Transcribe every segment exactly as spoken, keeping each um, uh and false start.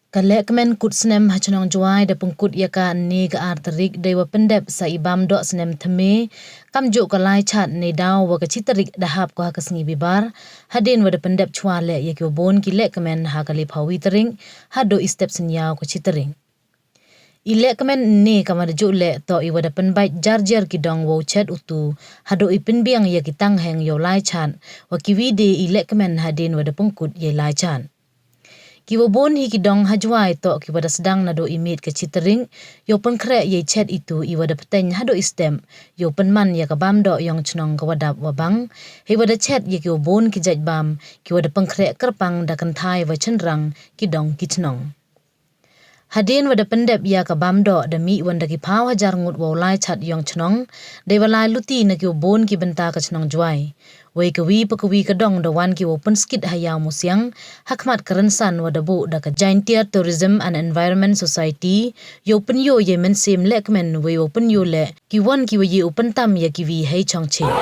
Ka lehkmen kut snem ha chnong Jwai da pynkut ya ka ynne ka ar tarik deiwa pyndep sa i bam doh snem thymme, kamjooh ka lai chad, neidaw wa ka chi tarik da hap ko ha ka sngi Bibar, hadien wa da pyndep chwa leh ya kiwa boon ki lehkmen ha ka laiphaw wi tarik hadooh i step synñiaw ka chi tarik. I lehkmen ynne kamwa da jooh leh toh iwa da pynbait jar jar ki dong wow chet utu hadooh i pynbiang ya ki tangheng yow lai chad, wa kiwi de i lehkmen hadien wa da pynkut yei lai chad. Kiwa boon hi ki dong ha Jwai toh kiwa da sdang nadooh i miet ka chi tarik yow pynkhreh yei chet itu iwa da pteiñ hadooh i step yow pynman ya ka bam doh yong chnong kawa dap wa bang, heiwa da chet ya kiwa boon ki jait bam kiwa da pynkhreh kyrpang da kynthai wa chynrang ki dong ki chnong. Hadien wa da pyndep ya ka bam doh da mih won da ki phaw hajar ngut wow lai chad yong chnong, deiwa lai luti na kiwa boon ki bynta ka chnong Jwai. Wei kawi pa kawi ka dong da wan ki wow pynskit ha Iawmusiang, hakhmat ka rynsan wa da booh da ka Jaintia Tourism and Environment Society, yow pynyoo yei mynsiem lehkmen wei wow pynyoo leh ki won kiwa ye u pyntam ya kiwi hei chongchit.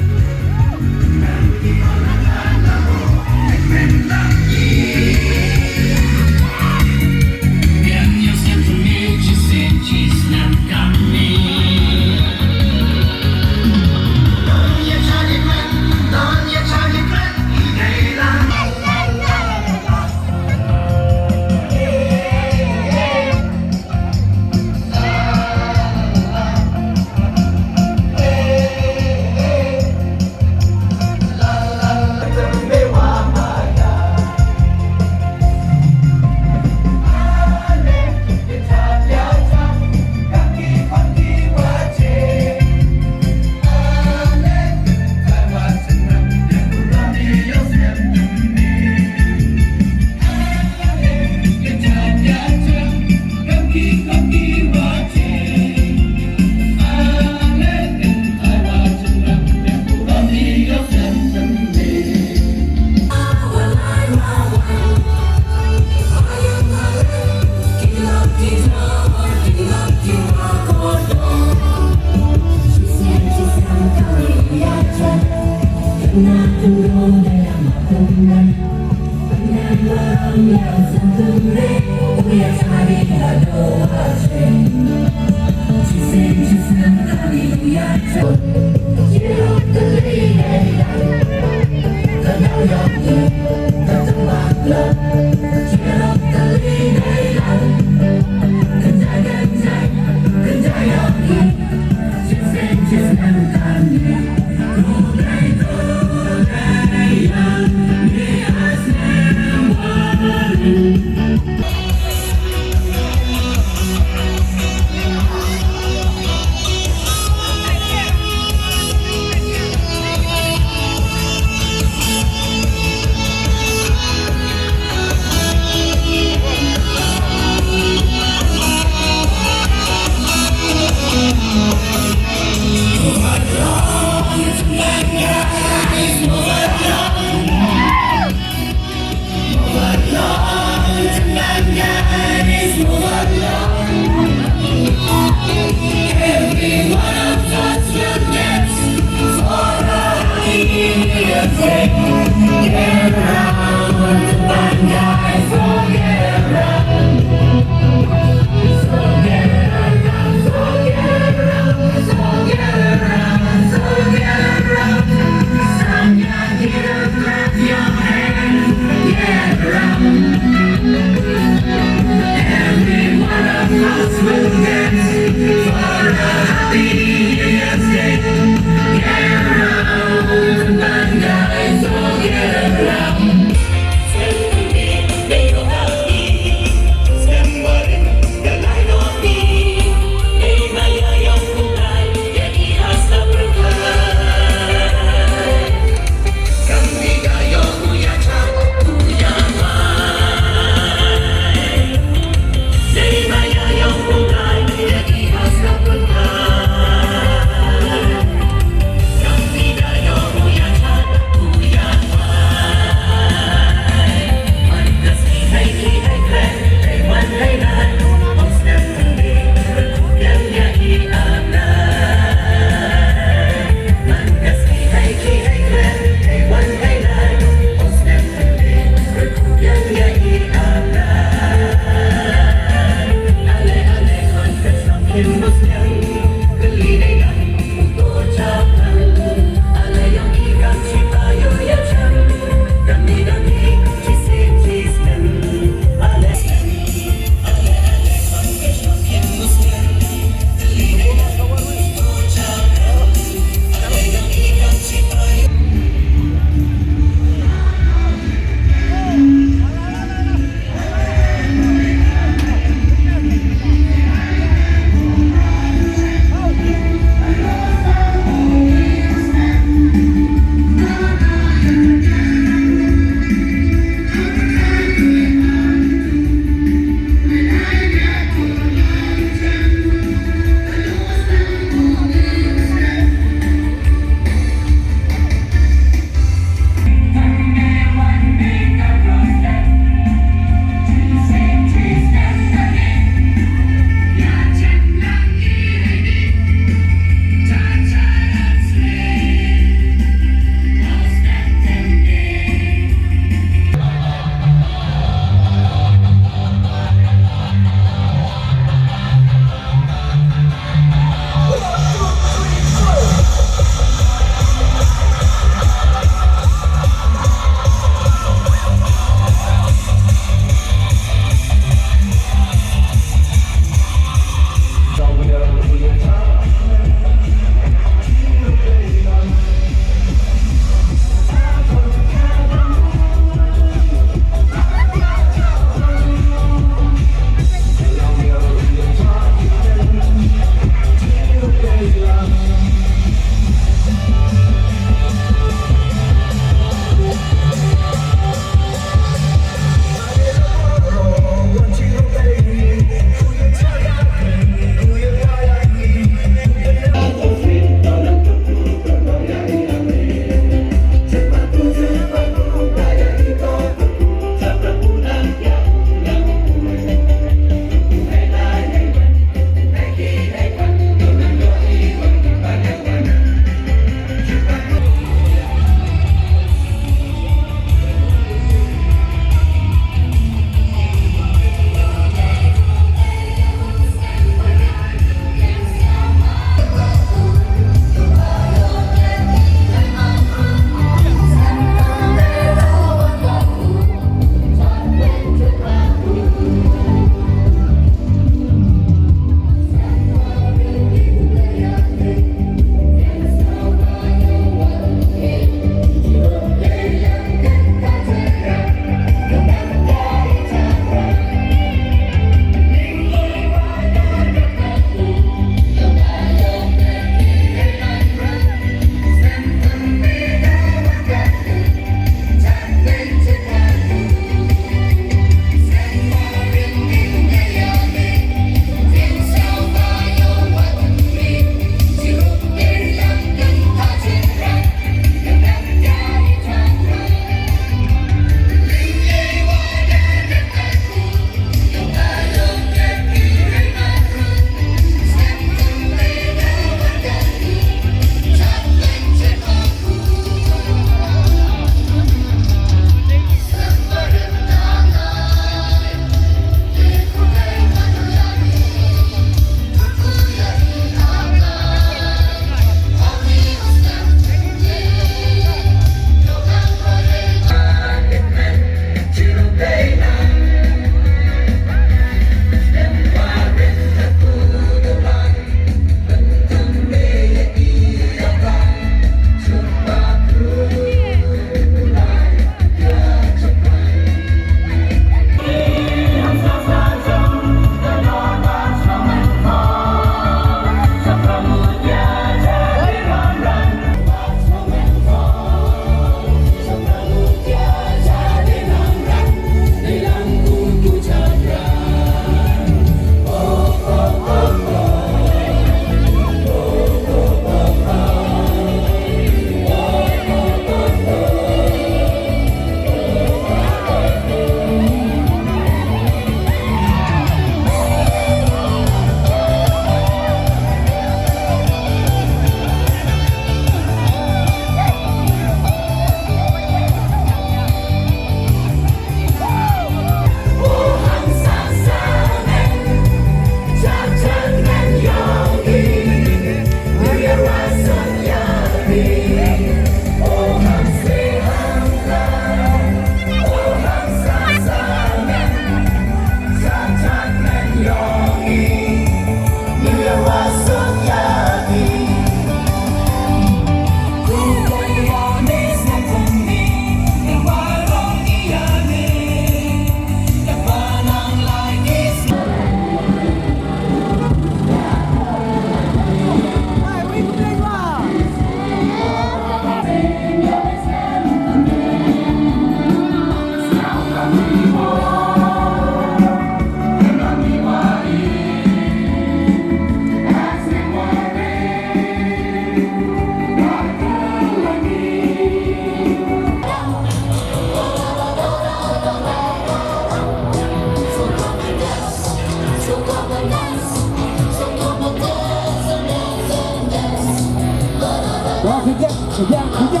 Ya, ya.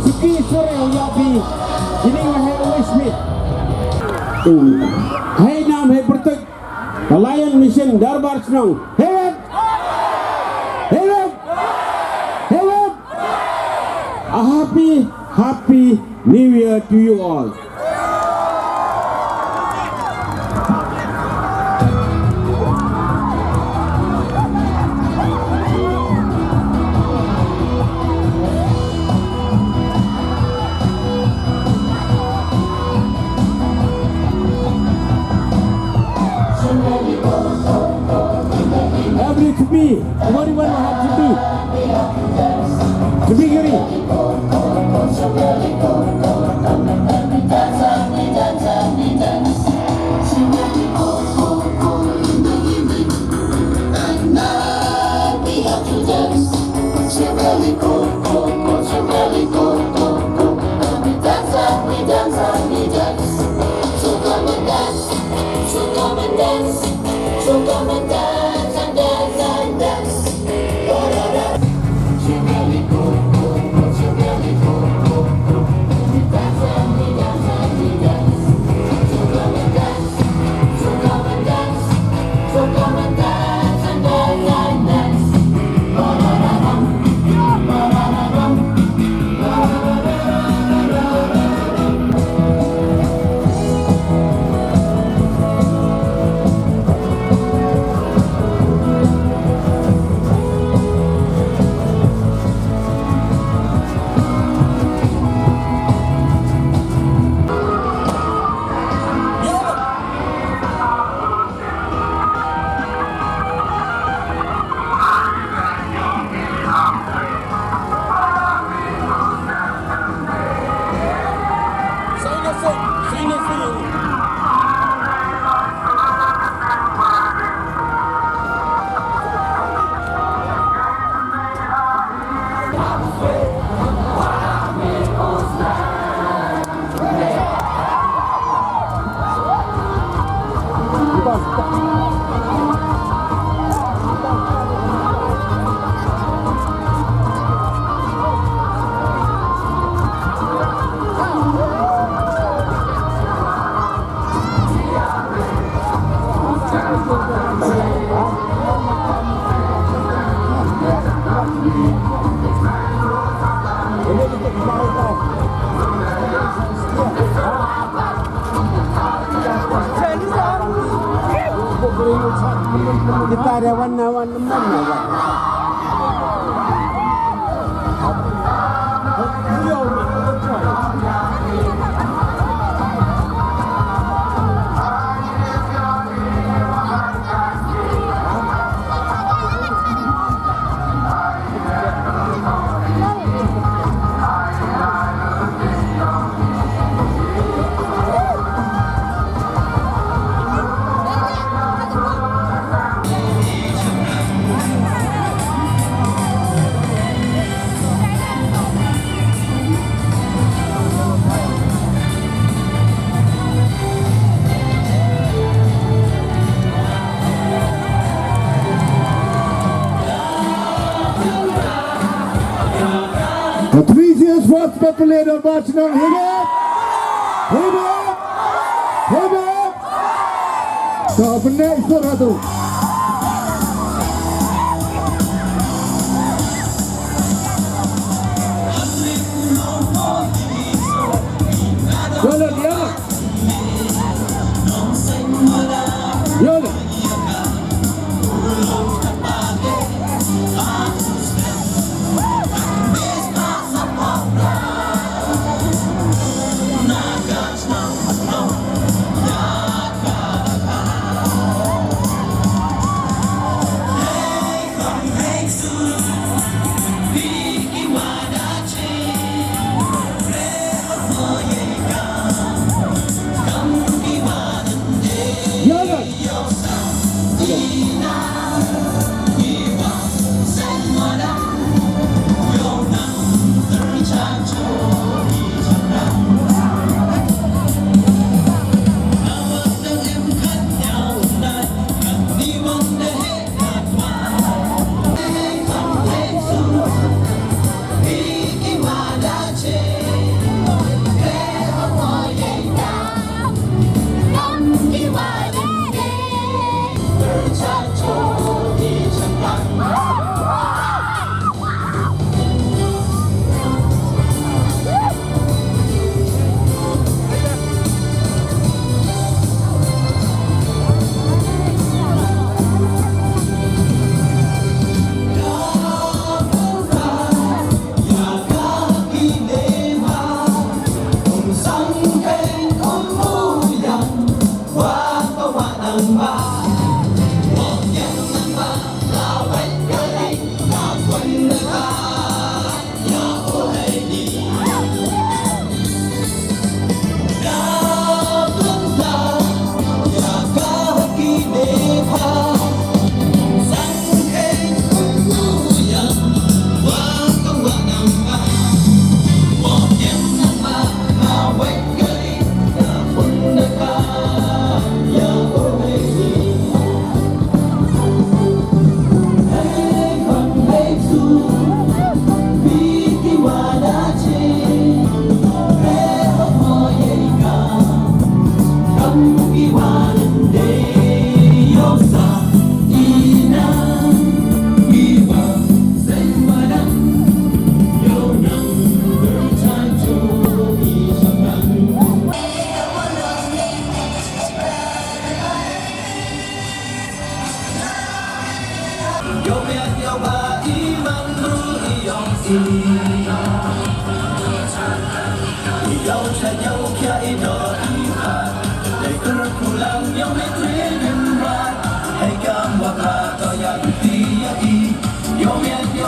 Suki sore ya bi. Ini wahai Uwais Smith. Hei nam hei bertek. Lion Mission Darbar Chnong. Hei wet. Hei wet. Hei wet. A happy, happy New Year to you all. Every to be, everyone will have to be. To be giri. So come and dance, so come and dance and dance and dance. Kita ada warna-warna mana, Bang? The three cheers for Speculator Bachnong. Hip hip! Hip hip! Hip hip! To, pynne i sur hatu. Yole, yole. Yole.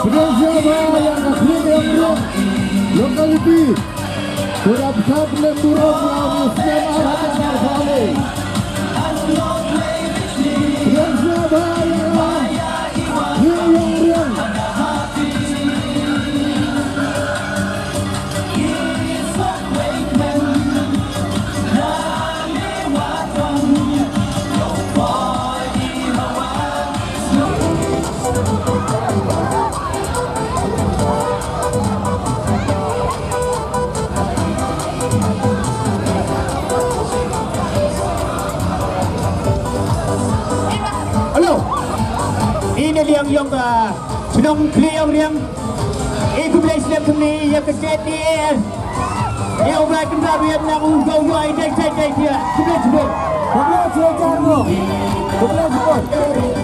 Pdeng sñiawbha ya ka khlieh yong yong locality. Kurap sap ne kurap ya u snem ar hajar arphaw le. Pdeng sñiawbha ya ka khlieh yong yong. Hello. Ini liang yong ka chnong Khlieh Yongriang. I khublei slem khublei ya ka J D A. Ya u Bright Kynrad u ya na u ka u ya i dei dei dei ya. Khublei chibun. Khublei chibun. Khublei chibun.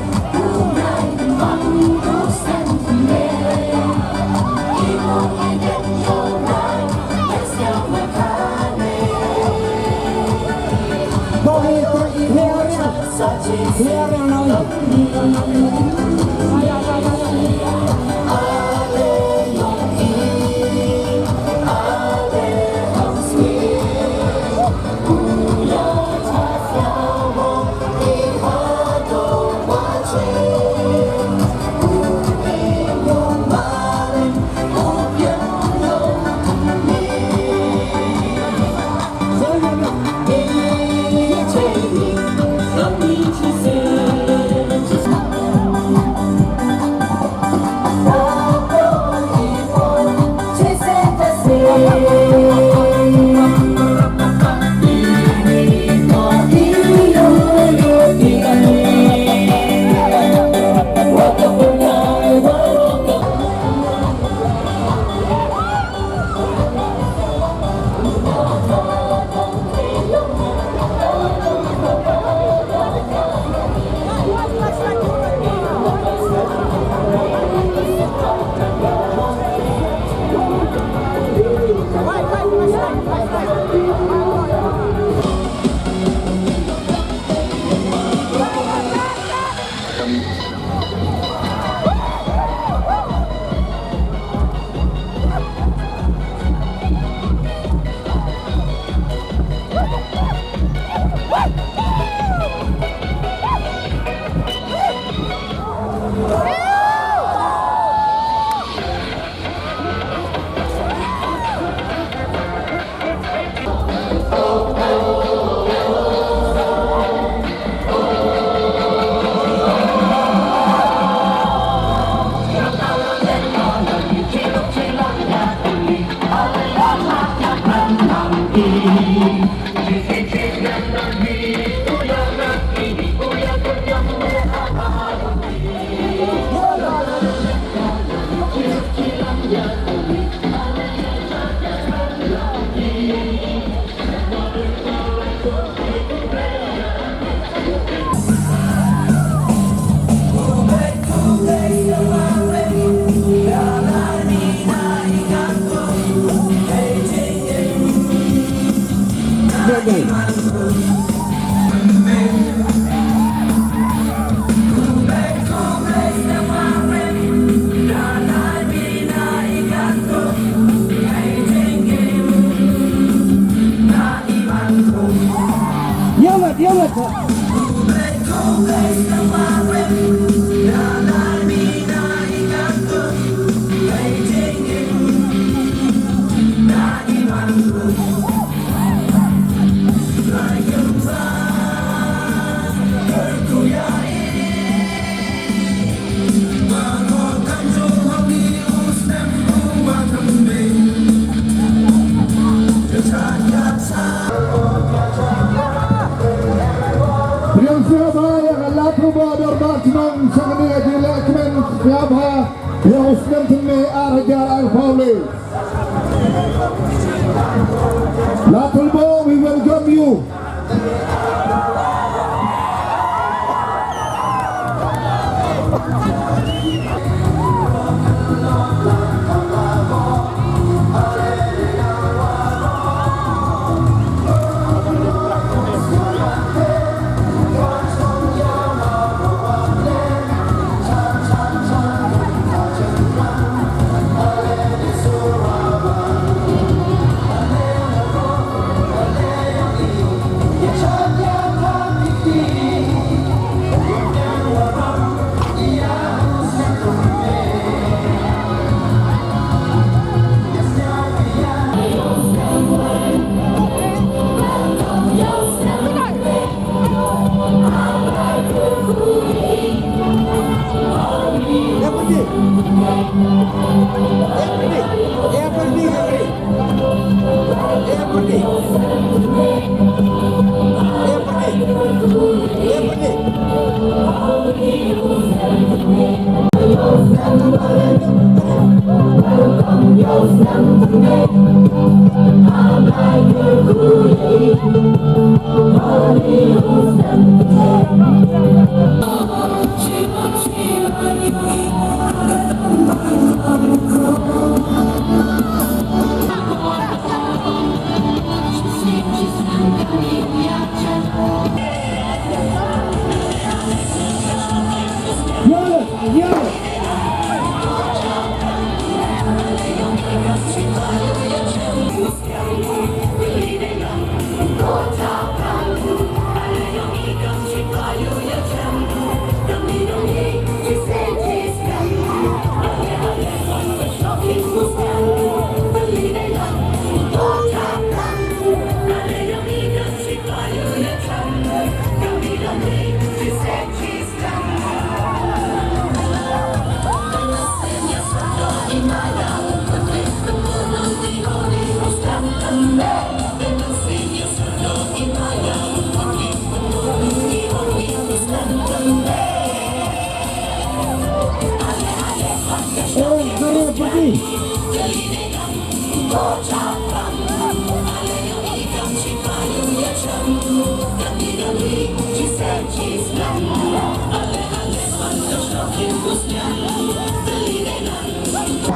Chnong sa kani ka jylla kmen sngap ha ya u snem thymme ar hajar arphaw le. Ladthadlaboh, we welcome you.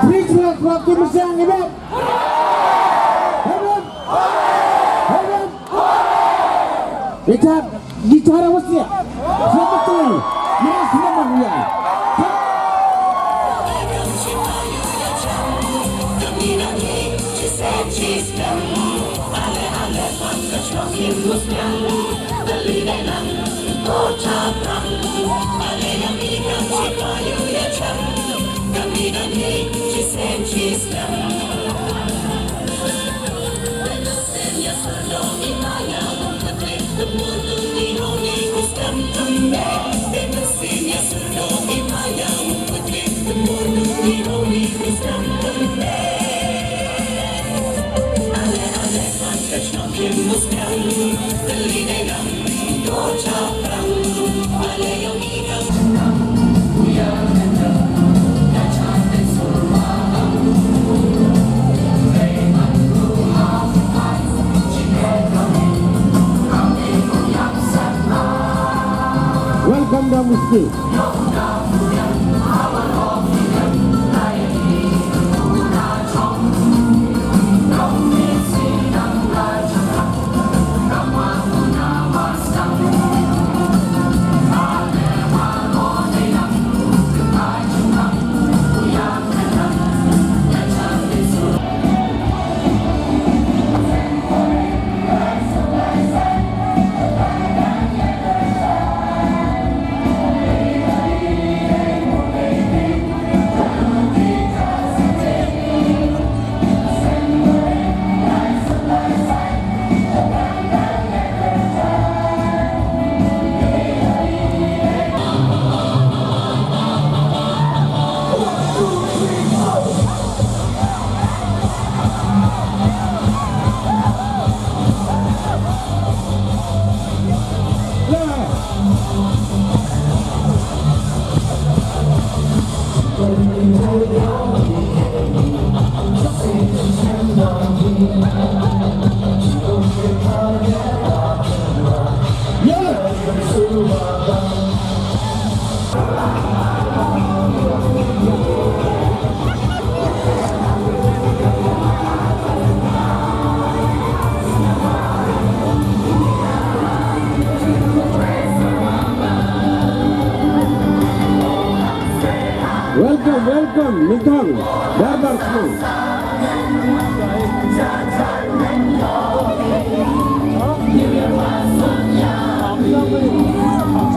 Please, rock, rock, give me sound, give it. Hold on. Hold on. Hold on. Guitar, guitar, what's here? Siapa tu? Mana siapa dia? Welcome, Dong Miski. Welcome, welcome, Mithang, Darbar School.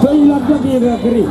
Soy lak da ki ra kri.